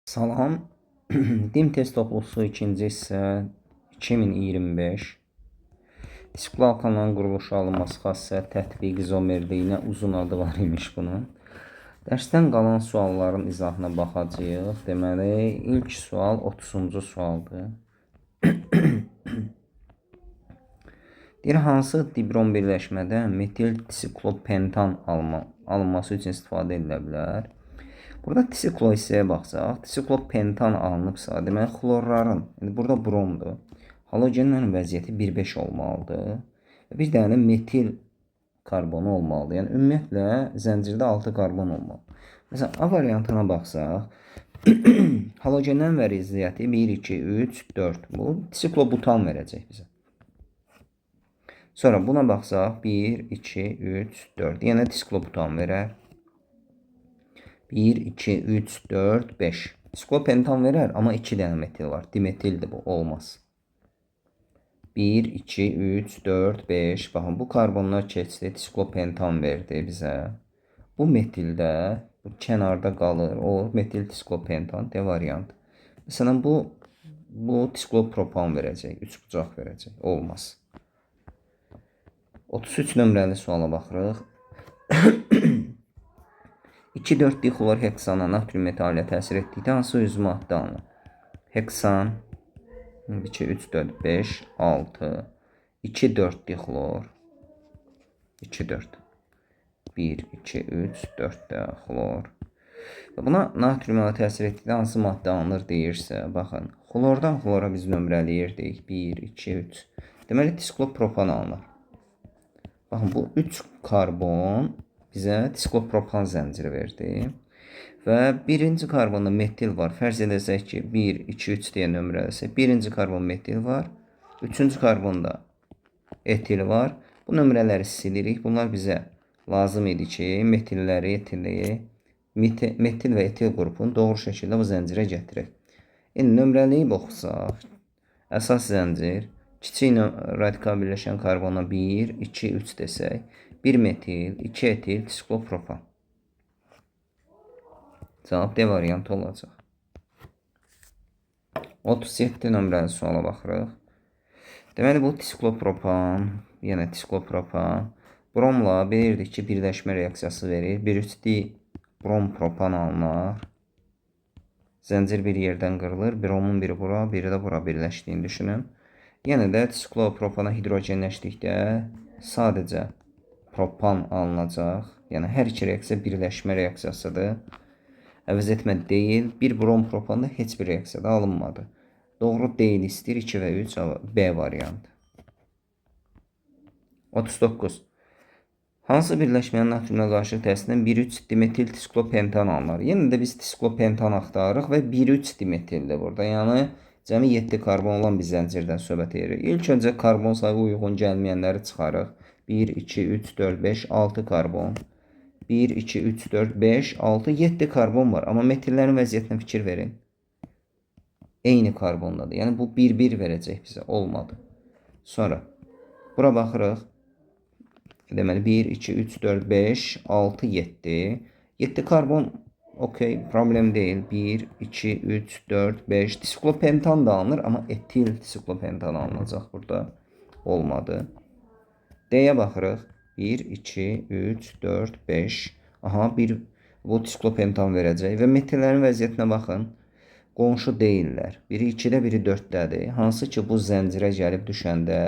Salam. DİM test toplusu ikinci hissə 2025. Sikloalkanların quruluşu alınması xassə tətbiq izomerliyinə uzun adı var imiş bunun. Dərsdən qalan sualların izahına baxacağıq. Deməli, ilk sual 30-cu sualdır. Deyir, hansı dibrom birləşmədə metil siklopentan alınması üçün istifadə edilə bilər? Burada trisiklo hissəyə baxsaq, trisiklopentan alınıbsa, deməli xlorların, indi burada bromdur, halogenlərin vəziyyəti 1,5 olmalıdır və bir dənə metil karbonu olmalıdır. Yəni ümumiyyətlə zəncirdə 6 karbon olmalıdır. Məsələn, A variantına baxsaq, halogenlərin vəziyyəti 1, 2, 3, 4. Bu trisiklobutan verəcək bizə. Sonra buna baxsaq 1, 2, 3, 4. Yenə trisiklobutan verər. 1, 2, 3, 4, 5. Siklopentan verər, amma 2 dənə metil var. Dimetildir bu, olmaz. 1, 2, 3, 4, 5. Baxın, bu karbonlar keçdi, siklopentan verdi bizə. Bu metildə, bu kənarda qalır. O metil siklopentan D variantı. Məsələn, bu siklopropan verəcək, 3 bucaq verəcək. Olmaz. 33 nömrəli suala baxırıq. 2,4 dixlor heksana natrium metalə təsir etdikdə hansı üzv maddə alınır? Heksan 2, 3, 4, 5, 6, 2, 4 dixlor, 2, 4, 1, 2, 3, 4 də xlor. Və buna natrium ilə təsir etdikdə hansı maddə alınır deyirsə, baxın, xlordan xlora biz nömrələyirdik. 1, 2, 3. Deməli, disiklopropan alınır. Baxın, bu 3 karbon bizə disiklopropan zənciri verdi. Və birinci karbonda metil var. Fərz edəsək ki, 1, 2, 3 deyə nömrələsək, birinci karbon metil var. Üçüncü karbonda etil var. Bu nömrələri silirik. Bunlar bizə lazım idi ki, metilləri, etili, metil və etil qrupunu doğru şəkildə bu zəncirə gətirək. İndi nömrələyib oxusaq, əsas zəncir, kiçik radikal birləşən karbona 1, 2, 3 desək, 1 metil, 2 etil, siklopropan. Cavab D variantı olacaq. 37 nömrəli suala baxırıq. Deməli, bu siklopropan, yenə siklopropan. Bromla bilirdik ki, birləşmə reaksiyası verir. 1,3 brom-propan alınar. Zəncir bir yerdən qırılır. Bromun biri bura, biri də bura birləşdiyini düşünün. Yenə də siklopropana hidrogenləşdikdə sadəcə propan alınacaq. Yəni, hər iki reaksiya birləşmə reaksiyasıdır. Əvəz etmə deyil. Bir brom propanda heç bir reaksiyada alınmadı. Doğru deyil istəyir. 2 və 3 B variantı. 39. Hansı birləşmənin natriumla qarışıq təsirindən 1,3 dimetil siklopentan alınır? Yenə də biz siklopentan axtarırıq və 1,3 dimetildir burada. Yəni, cəmi 7 karbon olan bir zəncirdən söhbət edirik. İlk öncə karbon sayı uyğun gəlməyənləri çıxarıq. 1, 2, 3, 4, 5, 6 karbon. 1, 2, 3, 4, 5, 6, 7 karbon var. Amma metillərin vəziyyətinə fikir verin. Eyni karbondadır. Yəni, bu 1-1 verəcək bizə. Olmadı. Sonra, bura baxırıq. Deməli, 1, 2, 3, 4, 5, 6, 7. 7 karbon, okey, problem deyil. 1, 2, 3, 4, 5. Siklopentan da alınır, amma etil siklopentan alınacaq burada. Olmadı. D-yə baxırıq. 1, 2, 3, 4, 5. Aha, bir bu siklopentan verəcək. Və metillərin vəziyyətinə baxın. Qonşu deyillər. Biri 2-də, biri 4-dədir. Hansı ki, bu zəncirə gəlib düşəndə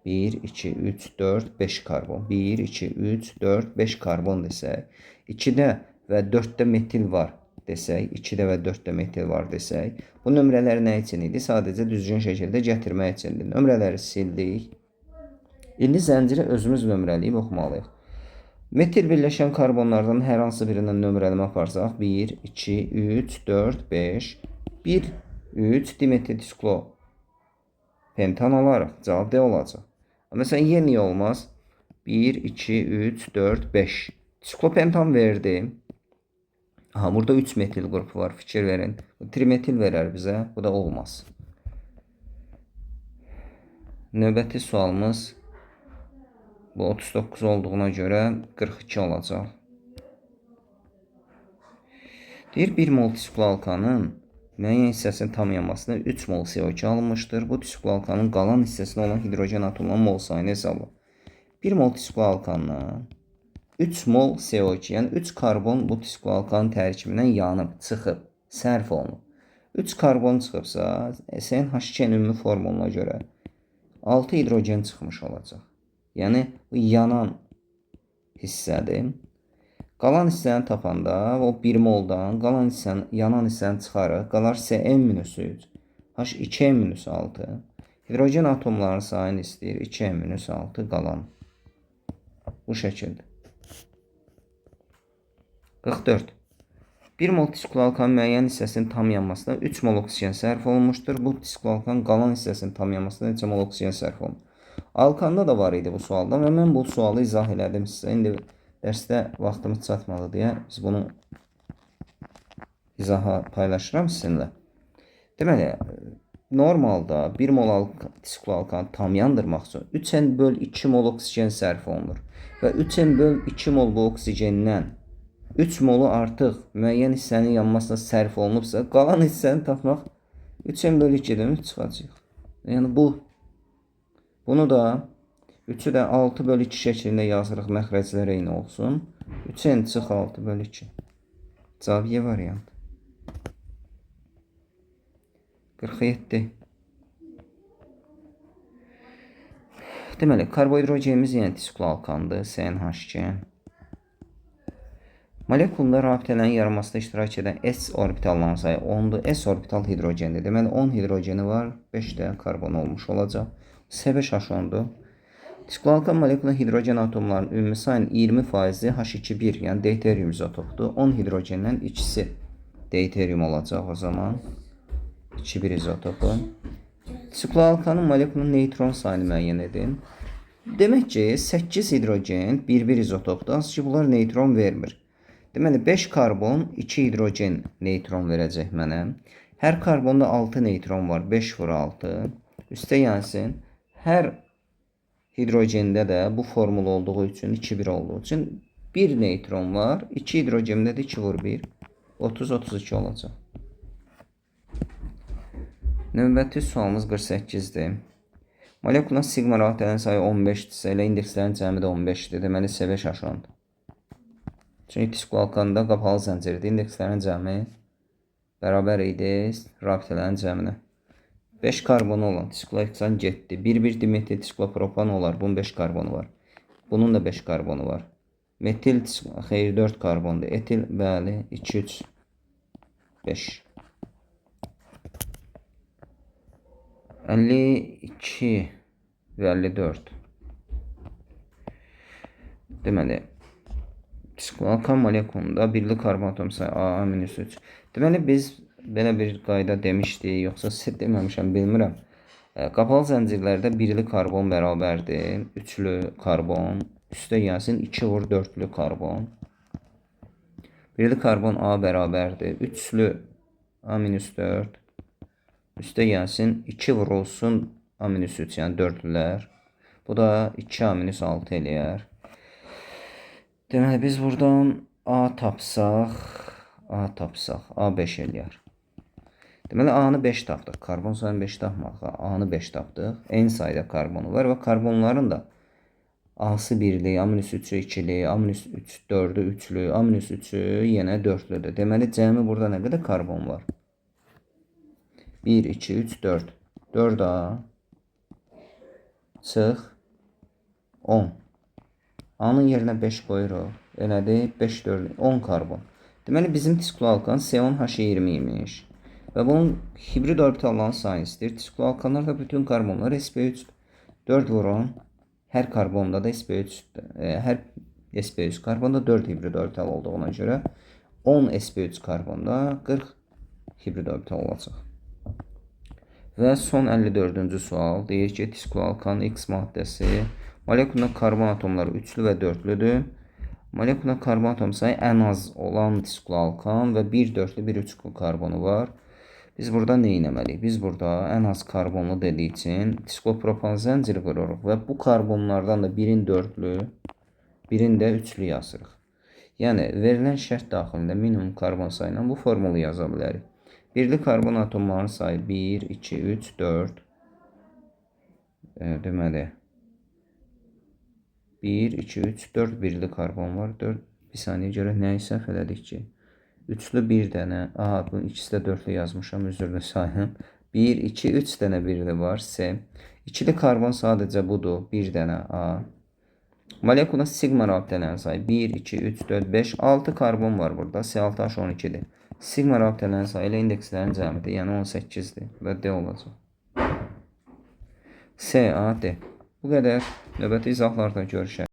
1, 2, 3, 4, 5 karbon. 1, 2, 3, 4, 5 karbon desək. 2-də və 4-də metil var desək. 2-də və 4-də metil var desək. Bu nömrələr nə üçün idi? Sadəcə düzgün şəkildə gətirmək üçündür. Nömrələri sildik. İndi zənciri özümüz nömrələyib oxumalıyıq. Metil birləşən karbonlardan hər hansı birindən nömrələmə aparsaq 1, 2, 3, 4, 5, 1, 3 dimetil siklopentan alarıq. Cavab D olacaq. Məsələn, Y niyə olmaz? 1, 2, 3, 4, 5. Siklopentan verdi. Aha, burada 3 metil qrupu var. Fikir verin. Bu trimetil verər bizə. Bu da olmaz. Növbəti sualımız bu 39 olduğuna görə 42 olacaq. Deyir, 1 mol sikloalkanın Müəyyən hissəsinin tam yanmasına 3 mol CO2 alınmışdır. Bu tsikloalkanın qalan hissəsində olan hidrogen atomlarının mol sayını hesabla. 1 mol tsikloalkandan 3 mol CO2, yəni 3 karbon bu tsikloalkanın tərkibindən yanıb, çıxıb, sərf olunub. 3 karbon çıxıbsa, SNH2 ümumi formuluna görə 6 hidrogen çıxmış olacaq. Yəni, bu yanan hissədir. Qalan hissəni tapanda o 1 moldan qalan hissəni, yanan hissəni çıxarıq. Qalar Sn-3, H2-6. Hidrogen atomlarının sayını istəyir. 2n-6 qalan. Bu şəkildə. 44. 1 mol tsikloalkanın müəyyən hissəsinin tam yanmasına 3 mol oksigen sərf olunmuşdur. Bu tsikloalkanın qalan hissəsinin tam yanmasına neçə mol oksigen sərf olunur? Alkanda da var idi bu sualda və mən bu sualı izah elədim sizə. İndi dərsdə vaxtımız çatmadı deyə biz bunu izaha paylaşıram sizinlə. Deməli, normalda 1 mol tsikloalkanı tam yandırmaq üçün 3N böl 2 mol oksigen sərf olunur. Və 3N böl 2 mol bu oksigendən 3 molu artıq müəyyən hissənin yanmasına sərf olunubsa, qalan hissəni tapmaq 3N böl 2-dən 3 çıxacaq. Yəni bunu da 3-ü də 6 böl 2 şəklində yazırıq, məxrəclər eyni olsun. 3N çıx 6 böl 2. Cavab Y variantı. 47. Deməli, karbohidrogenimiz yenə tsikloalkandır, SNH2. Molekulunda rabitələrin yaranmasında iştirak edən S orbitallarının sayı 10-dur. S orbital hidrogendir. Deməli, 10 hidrogeni var, 5 də karbon olmuş olacaq. S5H10-dur. Tsikloalkan molekulun hidrogen atomlarının ümumi sayının 20%-i H2,1, yəni deuterium izotopdur. 10 hidrogendən ikisi deuterium olacaq o zaman. 2,1 izotopu. Tsikloalkanın molekulun neytron sayını müəyyən edin. Demək ki, 8 hidrogen 1,1 izotopdur. Hansı ki, bunlar neytron vermir. Deməli, 5 karbon, 2 hidrogen neytron verəcək mənə. Hər karbonda 6 neytron var. 5 vur 6. Üstə gəlsin. Hər hidrogendə də bu formul olduğu üçün, 2,1 olduğu üçün 1 neytron var. 2 hidrogendə də 2 vur 1. 30-32 olacaq. Növbəti sualımız 48-dir. Molekulun siqma rabitələrin sayı 15-dirsə, elə indekslərin cəmi də 15-dir. Deməli, S5H10-dur. Çünki tsikloalkanda qapalı zəncirdir. İndekslərin cəmi bərabər idi rabitələrin cəminə. 5 karbonu olan tsikloheksan getdi. 1,1 dimetil tsiklopropan olar. Bunun 5 karbonu var. Bunun da 5 karbonu var. Metil, xeyr, 4 karbondur. Etil, bəli, 2, 3, 5. 52 və 54. Deməli, tsikloalkan molekulunda birli karbon atom sayı A, A-3. Deməli, biz belə bir qayda demişdik, yoxsa sizə deməmişəm, bilmirəm. Qapalı zəncirlərdə birli karbon bərabərdir. Üçlü karbon, üstə gəlsin 2 vur 4-lü karbon. Birli karbon A bərabərdir. Üçlü A-4. Üstə gəlsin 2 vurulsun A-3, yəni 4-lülər. Bu da 2A-6 eləyər. Deməli, biz buradan A tapsaq, A5 eləyər. Deməli, A-nı 5 tapdıq. Karbon sayını 5 tapmadıq. A-nı 5 tapdıq. Eyni sayda karbonu var və karbonların da A-sı birli, A-3-ü ikili, A-3 4-ü üçlü, A-3-ü yenə dörtlüdür. Deməli, cəmi burada nə qədər karbon var? 1, 2, 3, 4. 4A çıx 10. A-nın yerinə 5 qoyuruq. Elədir 5, 4, 10 karbon. Deməli, bizim tsikloalkan C10H20 imiş. Və bunun hibrid orbitallarının sayını istəyir. Tsikloalkanlarda bütün karbonlar sp3-dür. 4 vur 10. Hər karbonda da sp3, hər sp3 karbonda 4 hibrid orbital olduğuna görə 10 sp3 karbonda 40 hibrid orbital olacaq. Və son 54-cü sual deyir ki, tsikloalkan X maddəsi molekulunda karbon atomları üçlü və dörtlüdür. Molekulunda karbon atom sayı ən az olan tsikloalkan və bir dörtlü, bir üçlü karbonu var. Biz burada nə etməliyik? Biz burada ən az karbonlu dediyi üçün tsiklopropan zənciri qururuq və bu karbonlardan da birin dörtlü, birin də üçlü yazırıq. Yəni, verilən şərt daxilində minimum karbon sayı ilə bu formulu yaza bilərik. Birli karbon atomlarının sayı 1, 2, 3, 4. Deməli, 1, 2, 3, 4 birli karbon var. 4, bir saniyə görək nəyi səhv elədik ki? Üçlü bir dənə. Aha, bu ikisi də dörtlü yazmışam, üzrlü sayın. 1, 2, 3 dənə birli var. C. İkili karbon sadəcə budur. Bir dənə A. Molekulun sigma rabitələrin sayı 1, 2, 3, 4, 5, 6 karbon var burada. C6H12-dir. Sigma rabitələrin sayı ilə indekslərin cəmidir. Yəni 18-dir və D olacaq. S, A, D. Bu qədər. Növbəti izahlarda görüşərik.